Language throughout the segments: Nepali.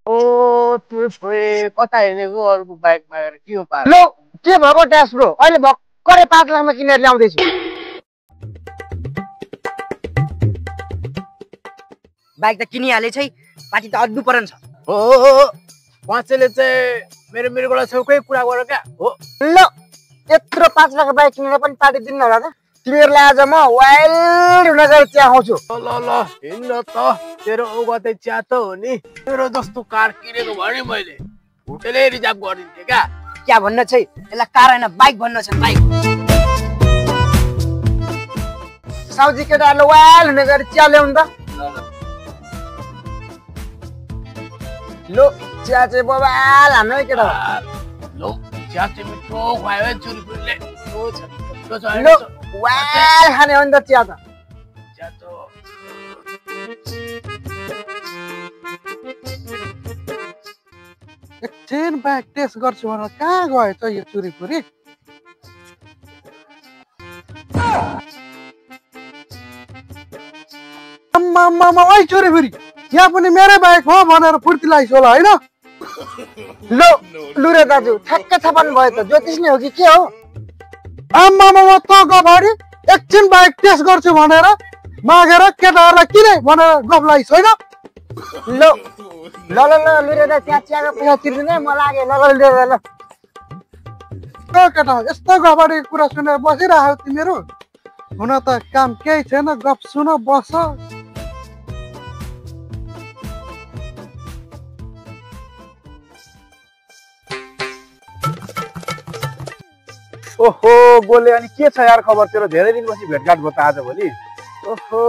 ओ त्यो छोए कता हिँडेको अरूको बाइक मागेर के हो पार लो के भएको ट्याक्स ब्रो अहिले भर्खरै 5 लाखमा किनेर ल्याउँदैछु बाइक त किनिहाले छै पार्टी त अड्नु पर्न छ हो पाँचले चाहिँ मेरो गडा छेउकै कुरा गर क्या हो ल यत्रो 5 लाख बाइक किनेर पनि पार्टी दिन्न होला त तिमीहरूलाई आज म वाइल्ड नगर चिया खुवाउँछु ल ल हिँड्न त तेरो औगते चिया त हो नि तेरो जस्तो कार किनेको भने मैले होटेलै रिजर्भ गरिदिन्थेँ क्या भन्न छै यसलाई कार हैन बाइक भन्न छ बाइक साउजी केटाहरूले वाइल्ड नगर चिया ल्याउनु त लो चिया चाहिँ बबाल हान्नु है केटा लो चिया चाहिँ मिठो खुवायो है चुरीपुरीले लो वाइल्ड खाने हो नि त चिया त चिया त एकछिन बाइक टेस्ट गर्छु भनेर कहाँ गयो त यो चुरीपुरी आम्मामा ओइ चुरीपुरी यहाँ पनि मेरै बाइक हो भनेर फुर्ती लाग्छ होला होइन लो लुरे दाजु ठ्याक्कै थाहा पाउनु भयो त ज्योतिष नै हो कि के हो आम्मामा त गफाडी एकछिन बाइक टेस्ट गर्छु भनेर मागेर केटाहरूलाई किने भनेर गफ लाग्छ होइन लो ल ल ल लुरे दा त्यहाँ चियाको पैसा तिर्दिने म लागे ल ल लुरे ल केटा यस्तो गफाडीको कुरा सुनेर बसिरहेको तिमीहरू हुन त काम केही छैन गफ सुन बस ओहो गोले अनि के छ यार खबर तेरो धेरै दिनपछि भेटघाट भयो त आजभोलि ओहो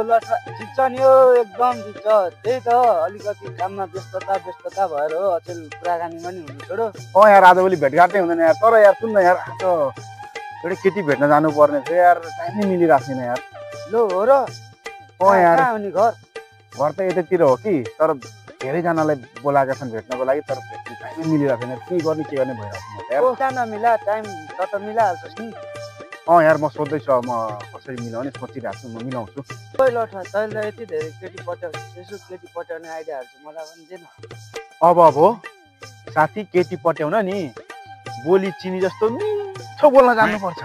ल ठिक छ नि हो एकदम ठिक छ त्यही त अलिकति काममा व्यस्तता भएर हो अचेल कुराकानी पनि हुनु छोडो यार आजभोलि भेटघाट नै हुँदैन यार तर यार सुन न यार आज एउटा केटी भेट्न जानु पर्ने थियो यार टाइम नै मिलिरहेको छैन यार लो हो र यार कहाँ हो नि घर त यतैतिर हो कि तर धेरैजनालाई बोलाएका छन् भेट्नको लागि तर टाइमै मिलिरहेको छैन के गर्ने भइरहेको छ यार कहाँ नमिला टाइम त मिलाइहाल्छस् नि यार म सोध्दैछु म कसरी मिलाउने सोचिरहेको छु म मिलाउँछु ल तैँले यति धेरै केटी पठाउँछ यसो केटी पठाउने आइडियाहरू चाहिँ मलाई पनि दिएन अब हो साथी केटी पट्याउन नि बोली चिनी जस्तो मिठो बोल्न जान्नुपर्छ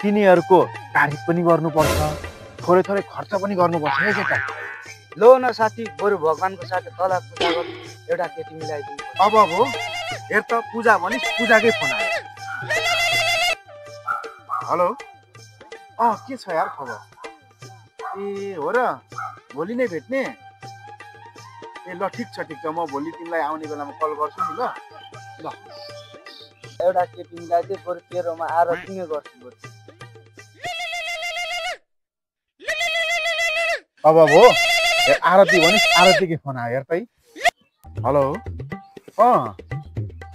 तिनीहरूको तारिफ पनि गर्नुपर्छ थोरै थोरै खर्च पनि गर्नुपर्छ है केटा लो न साथी बरु भगवानको साथी तल पूजा गर्नु एउटा केटी मिलाइदिनु अब हो हेर त पूजा भनिस् पूजाकै फोन आयो हेलो के छ यार खबर ए हो र भोलि नै भेट्ने ए ल ठिक छ म भोलि तिमीलाई आउने बेलामा कल गर्छु नि ल एउटा केटी मिलाइदिए बरु तेरोमा आएर किन गर्छु अब हो आरती भनिस् आरतीकै फोन आयो हेर तै हेलो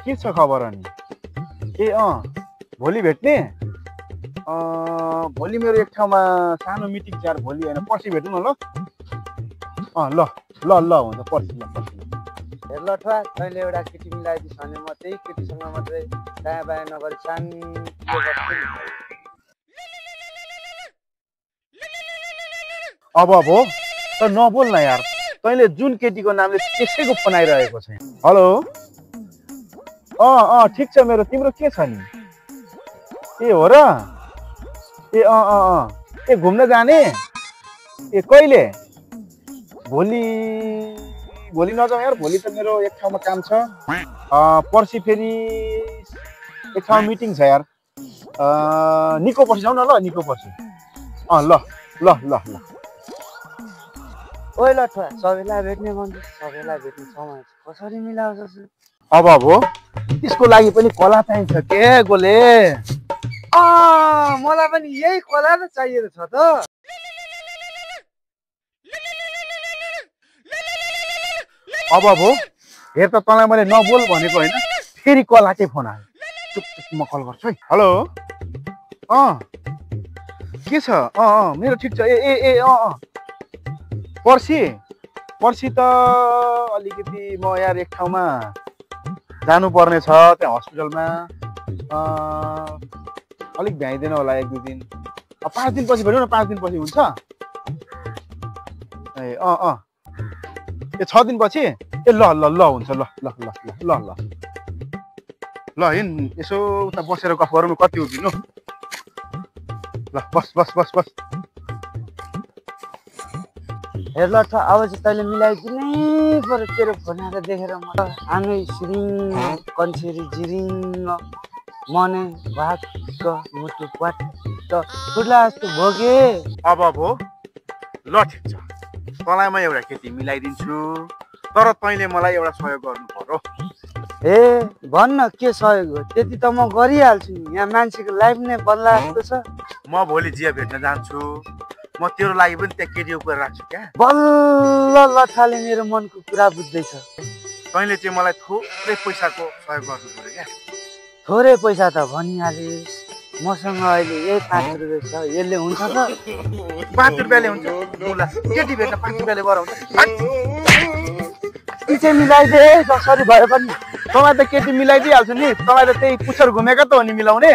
के छ खबर अनि ए भोलि भेट्ने भोलि मेरो एक ठाउँमा सानो मिटिङ छ यार भोलि होइन पर्सि भेटौँ न ल ल ल ल हुन्छ पर्सि हेर ल ठुवा तैँले एउटा केटी मिलाइदिस् भने म त्यही केटीसँग मात्रै दायाँ बायाँ नगरी शान्ति अब हो त नबोल न यार तैँले जुन केटीको नामले त्यसैको फोन आइरहेको छ हेलो ठिक छ मेरो तिम्रो के छ नि ए हो र ए घुम्न जाने ए कहिले भोलि नजाउँ यार भोलि त मेरो एक ठाउँमा काम छ पर्सि फेरि एक ठाउँमा मिटिङ छ यार निको पर्सि जाउँ न ल निको पर्सि ल ल ल ल ओइ ल ठुवा सबैलाई भेट्ने भन्छु सबैलाई भेट्ने समय कसरी मिलाउँछ अब हो त्यसको लागि पनि कला चाहिन्छ के गोले मलाई पनि यही कला त चाहिएको छ त अब हो हेर त तँलाई मैले नबोल भनेको होइन फेरि कलाकै फोन आयो चुप म कल गर्छु है हेलो के छ मेरो ठिक छ ए पर्सि त अलिकति म यार एक ठाउँमा जानुपर्ने छ त्यहाँ हस्पिटलमा अलिक भ्याइँदैन होला 1-2 दिन 5 दिनपछि भन्नु न 5 दिनपछि हुन्छ ए 6 दिनपछि ए ल हुन्छ ल हिँड यसो उता बसेर गफ गरौँ न कति उभिनु ल बस हेर ल अब चाहिँ तैँले मिलाइदिनै पर्यो तेरो फोन आएर देखेर म आँगै सिरिङ कन्सेरी जिरिङ मने भाग मुटु पाट फुला जस्तो भोगे अब भो ल ठिक छ तँलाई म एउटा खेती मिलाइदिन्छु तर तैँले मलाई एउटा सहयोग गर्नु पर्यो ए भन्न के सहयोग हो त्यति त म गरिहाल्छु नि यहाँ मान्छेको लाइफ नै बदला जस्तो छ म भोलि जिया भेट्न जान्छु म तेरो लागि पनि त्यहाँ केटीको कुरा राख्छु क्या बल्ल लठाले मेरो मनको कुरा बुझ्दैछ तैँले चाहिँ मलाई थोरै पैसाको सहयोग गर्नु पर्यो क्या थोरै पैसा त भनिहालिस् मसँग अहिले यही 5 रुपियाँ छ यसले हुन्छ त 5 रुपियाँले हुन्छ केटी भेट्न 5 रुपियाँले गर हुन्छ पछि मिलाइदे जसरी भए पनि तपाईँ त केटी मिलाइदिइहाल्छु नि तपाईँ त त्यही पुच्छर घुमेको त हो नि मिलाउने